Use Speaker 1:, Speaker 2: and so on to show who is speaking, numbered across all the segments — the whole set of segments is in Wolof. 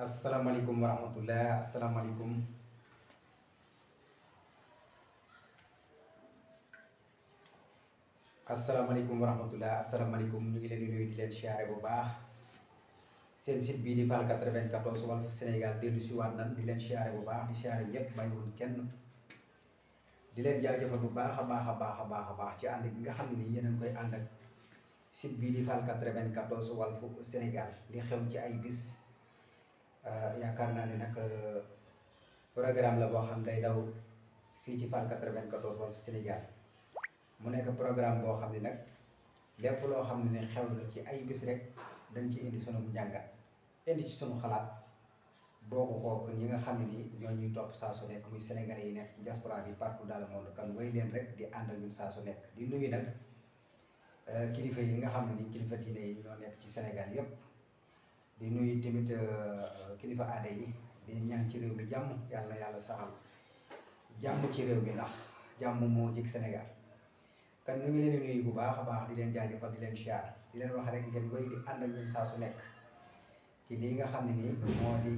Speaker 1: Assalamualaikum warahmatullah. Assalamualaikum. Assalamualaikum warahmatullah. Assalamualaikum. Ñu ngi leen di nuyu di leen siyaare bu baax seen site bii di Fall 94 Walf Sénégal dellu si waat nan di leen siyaare bu baax di siyaare ñëpp bàyyiwul kenn di leen jaajëfal bu baax a baax a baax a baax a baax ci ànd gi nga xam ne nii yéen a ngi koy ànd ak site bii di Fall 94 Walf Sénégal li xew ci ay bis yaakaar naa ne nag programme la boo xam day daw fii ci Fall 94 Walf Sénégal mu nekk programme boo xam ne nag lépp loo xam ne xew na ci ay bis rek dañ ci indi sunu njàngat indi ci sunu xalaat boo ko ñi nga xam ne nii ñoo ñuy topp saa su nekk muy sénégalais yi nekk ci diaspora bi partout dans le monde kan way leen rek di ànd ak ñun saa su nekk di nuyu nag kilifa yi nga xam ne nii kilifa diine yi ñoo nekk ci Sénégal yépp di nuyu tamit kilifa aada yi di ñaan ci réew mi jàmm yàlla na yàlla saxal jàmm ci réew mi ndax jàmm moo jig Sénégal kan ñu ngi leen di nuyu bu baax a baax di leen jaajëfal di leen siyaar di leen wax rek ngeen wéy di ànd ak ñun saa su nekk ci lii nga xam ne nii moo di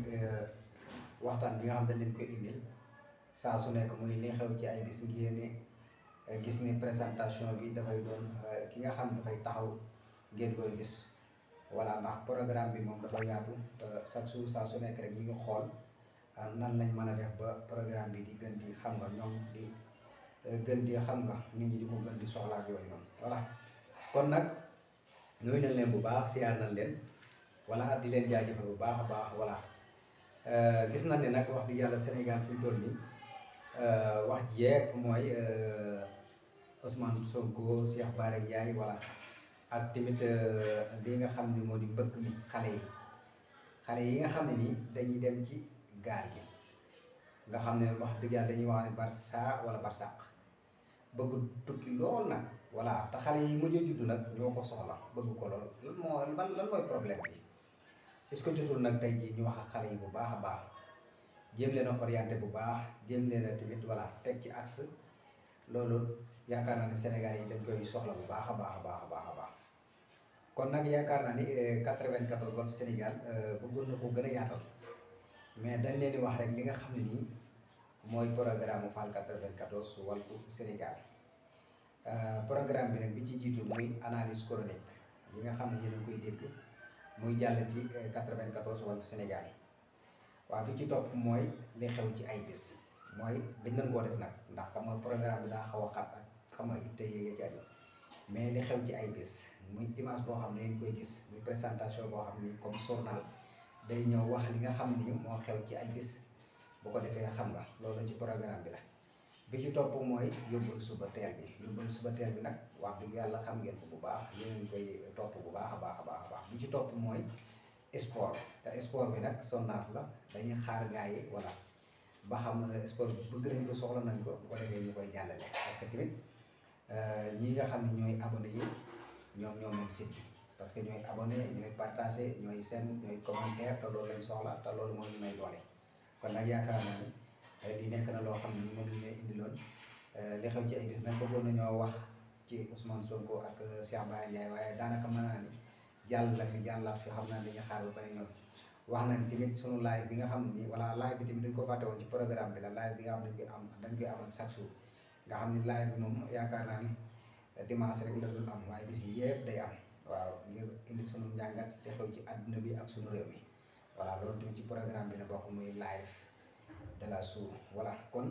Speaker 1: waxtaan bi nga xam ne dañ leen koy indil saa su nekk muy li xew ci ay bis ngeen gis ni présentation bi dafay doon ki nga xam ne dafay taxaw ngeen koy gis voilà ndax programme bi moom dafa yaatu chaque jour saa su nekk rek ñu ngi xool nan lañ mën a def ba programme bi di gën di xam nga ñoom di gën di xam nga nit ñi di ko gën di soxlaa ak yooyu noonu voilà kon nag nuyu nañ leen bu baax siyaar nañ leen voilà di leen jaajëfal bu baax a baax voilà gis nañ ne nag wax di yàlla Sénégal fi mu toll nii wax ji yeeg mooy Ousmane Sonko Cheikh Bara Ndiaye voilà ak tamit li nga xam ne moo di mbëkk mi xale yi nga xam ne nii dañuy dem ci gaal gi nga xam ne wax dëgg yàlla dañuy wax ne Barça wala Barsaq bëgg tukki lool nag voilà te xale yi mujj a juddu nag ñoo ko soxla bëgg ko lool lan mooy problème bi est-ce que jotul nag tey jii ñu wax ak xale yi bu baax a baax jéem leen a orienté bu baax jéem leen a tamit voilà teg ci axe loolu yaakaar naa ne Sénégal yi dañ koy soxla bu baax a baax a baax a baax a baax kon nag yaakaar naa ni 94 Walf Sénégal bëggoon na ko gën a yaatal mais dañ leen di wax rek li nga xam ne nii mooy programme Fall 94 Walf Sénégal programme bi nag bi ci jiitu muy analyse chronique yi nga xam ne yéen a koy dégg muy jàll ci 94 Walf Sénégal waaw bi ci topp mooy li xew ci ay bis mooy dañ leen koo def nag ndax xam nga programme bi daa xaw a xat ak xam nga itte yéege ci aju mais li xew ci ay bis muy image boo xam ne dañ koy gis muy présentation boo xam ni comme journal day ñëw wax li nga xam ni moo xew ci ay bis bu ko defee xam nga loolu ci programme bi la bi ci topp mooy yóbbul suba teel bi nag wax dëgg yàlla xam ngeen ko bu baax yéen koy topp bu baax a baax a baax a baax bi ci topp mooy sport te sport bi nag sondage la dañuy xaar gars yi voilà ba xam sport bi bëgg nañ ko soxla nañ ko bu ko defee ñu koy jàllale parce que tamit ñi nga xam ne ñooy abonné yi ñoom moom site bi parce que ñooy abonné ñooy partagé ñooy seen ñooy commentaire te loolu lañ soxla te loolu moo ñu may doole kon nag yaakaar naa ni li nekk na loo xam ne moom la ñu indiloon li xew ci ay bis nag bëggoon nañoo wax ci Ousmane Sonko ak Cheikh Bara Ndiaye waaye daanaka mën naa ni jàllaat fi xam naa dañuy xaar ba pare ñoom wax nañ tamit sunu live bi nga xam ne nii voilà live bi tamit dañ ko fàtte woon ci programme bi la live bi nga xam ne dañ koy amal chaque jour nga xam ni live bi moom yaakaar naa ni dimanche rek la dul am waaye bis yi yëpp day am waaw ngir indi sunu njàngat te xew ci àdduna bi ak sunu réew mi voilà loolu tamit ci programme bi la bokk muy live de la jour voilà kon